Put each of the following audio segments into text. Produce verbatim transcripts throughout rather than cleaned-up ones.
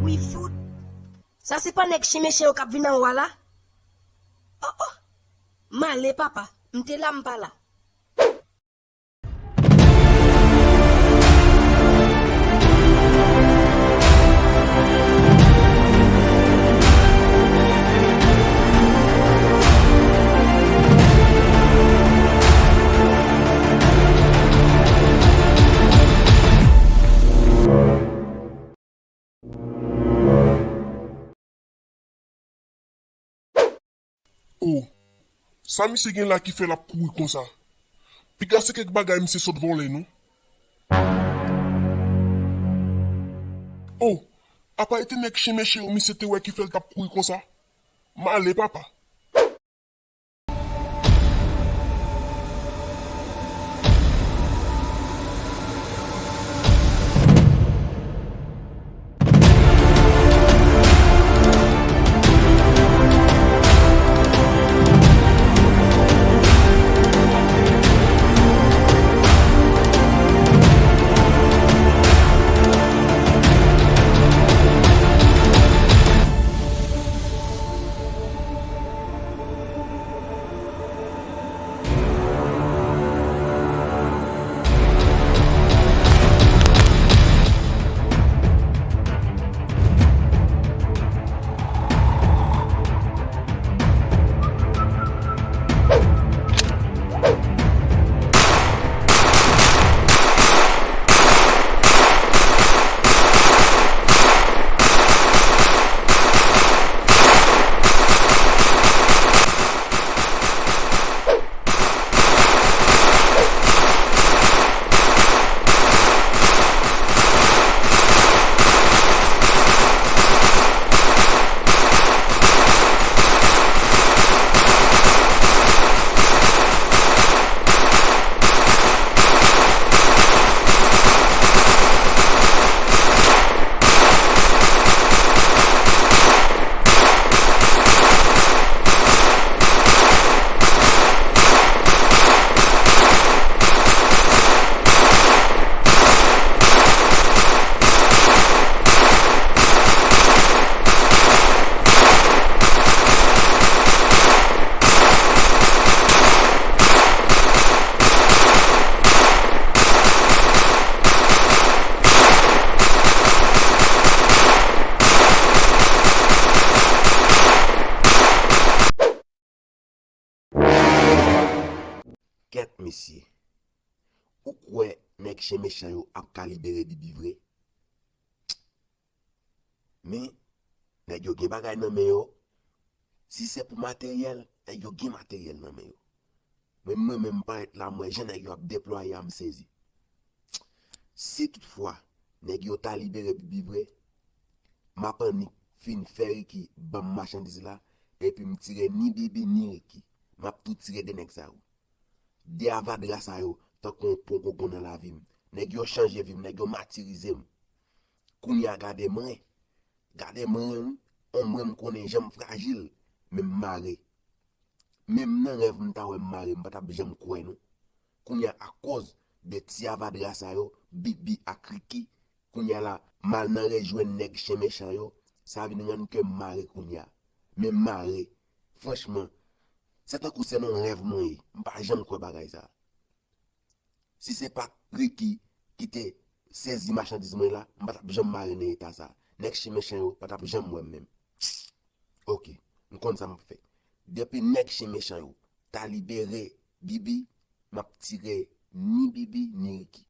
Wi fout! Sa se pa nèg chen mechen yo k ap vin anwo a la? Oh, oh! M ale, papa. M te la, m pa la. Oh, sa misye gen la ki fè l ap kouri konsa? Piga se kèk bagay misye sot vòlè, non? Oh, apa e te nèg chen mechen yo misye te wè ki fè l t ap kouri konsa? M ale, papa. Kèt mesye, ou kwè nèg chen mechan yo ap ka libere Bibi vre? Men, nèg yo gen bagay nan men yo. Si se pou materyèl, nèg yo gen materyèl nan men yo. Men mwen menm, m parèt la, m wè jan nèg yo ap deplwaye a, m sezi. Si toutfwa nèg yo ta libere Bibi vre, m ap annik fin fè Ricky ban m machandiz la, epi m tire ni Bibi ni Ricky. M ap tou tire de nèg sa yo. De avadra sa yo, tankou yon pon gongon nan lavi m. Nèg yo chanje vi m, nèg yo matirize m. Kounye a gade mwen, gade mwen wi, on mwen m konnen jan m frajil, men m mare. Menm nan rèv m ta wè m mare, m pa t ap janm kwè non. Kounye a, akoz de ti avadra sa yo, Bibi ak Ricky, kounye a la, m al nan rejwenn nèg chen mechan yo, sa vin rann kè m mare kounye a. Men m mare. Franchman, se tankou se nan rèv mwen ye, m pa janm kwè bagay sa. Si se pa t Ricky ki te sezi machandiz mwen la, m pa t ap janm mare nan eta sa. Nèg chen mechan yo pa t ap janm wè m menm. Ok, m konn sa m ap fè. Depi nèg chen mechan yo ta libere Bibi, m ap tire ni Bibi ni Ricky.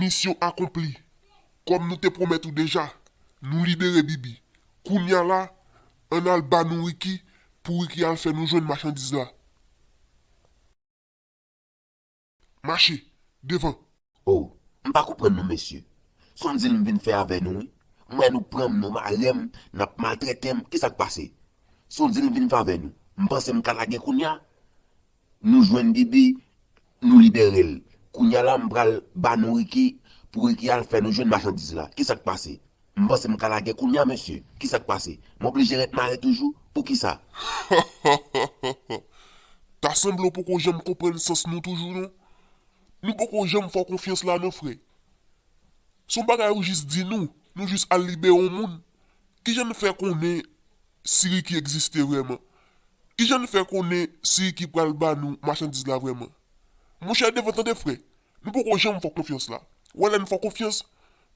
Misyon akonpli. Kòm nou te pwomèt ou deja, nou libere Bibi. Kounya la, ann al ba nou Ricky pou Ricky al fè nou jwenn machandiz la. Mache, devan. Oh, m pa konprann nou, mesye. Se yon dil m vin fè avè nou, wi. M wè nou pran m, nou mare m, n ap maltrete m. Kisa k pase? Se yon dil m vin fè avè nou. M panse m ka lage kounya. Nou jwenn Bibi, nou libere l. Kounya la, m pral ba nou Ricky, pou Ricky al fè nou jwenn machandiz la. Kisa k pase? M panse m ka lage kounya, mesye. Kisa k pase? M oblije ret mare toujou? Poukisa? Ta sanble w poko janm konprann sans nou toujou, non? Nou poko janm fè w konfyans la, non, frè. Se yon bagay ou jis di nou, nou jis al libere yon moun. Kijan n fè konnen si Ricky egziste vrèman? Kijan n fè konnen si Ricky pral ba nou machandiz la vrèman? Monchè, devan, tande, frè. Nou poko janm fè w konfyans la. Ou wè lè n fè w konfyans,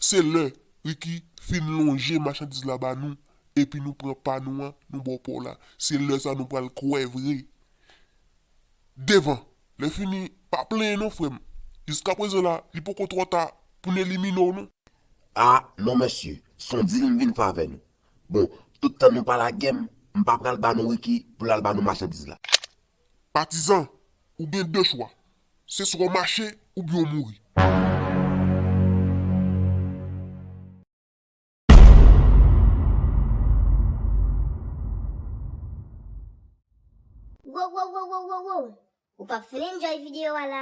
se lè Ricky fin lonje machandiz la ba nou, epi nou pran pa nou an, nou ba w pa w la. Se lè sa nou pral kwè vre. Devan, lè fini, pa plenyen non, frè m. Jiskaprezan la, li poko twò ta pou n elimine w non. A, non, mesye, se yon dil m vin fè avè nou. Bon, tout tan nou pa lage m, m pa pral ba nou Ricky pou l al ba nou machandiz la. Patizan, ou gen de chwa. Se swa w mache oubyen w mouri. Wow, wow, wow, wow, wow, wow. Ou p ap fin enjoy videyo a la,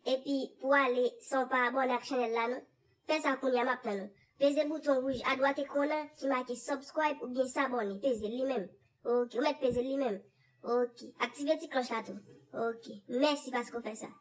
epi pou ale san w pa abòne ak chanèl la non. Fè sa kounye a, m ap tann ou. Peze bouton wouj adwat ekran nan ki make subscribe oubyen s'abonner. Peze li menm. Ok, ou mèt peze li menm. Ok, aktive ti klòch la tou. Ok, mèsi paske w fè sa.